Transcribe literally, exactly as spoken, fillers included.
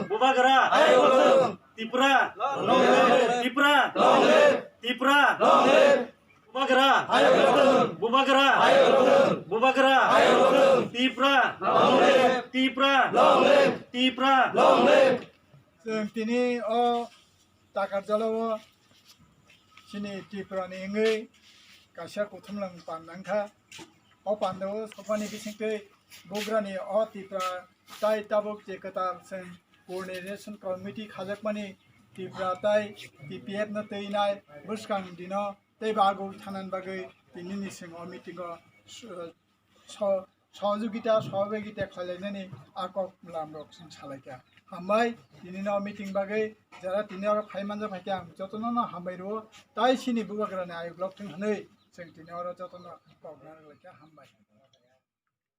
Bubagra. Tipra. Tipra. Tipra. Bubagra. Bubagra. Bubagra. Tipra. Tipra. Tipra. Chwng tini o Takarjalao chini Tripura ni wngwi kaisa kuthumlwng panda wngkha. O panda o sokmani bisingtwi bugrani o Tripura tai tabuk je kwtal chwng coordination committee khajakmani Tripura tai T P F no twinai bwskang dino tei bagwi thanani bagwi tinini chwng o meeting o so-, so-, sohojogita, sohobagita khlailainani a kok lamrok chwng salaikha. Hambai, tinino meeting bagwi jara tini oro phai manjak phaikha ang jotono no hambai rwo, tai chini bubagrani ayuk lok thung hwnwi chwng tini oro jotono kok narwk laikha, hambai.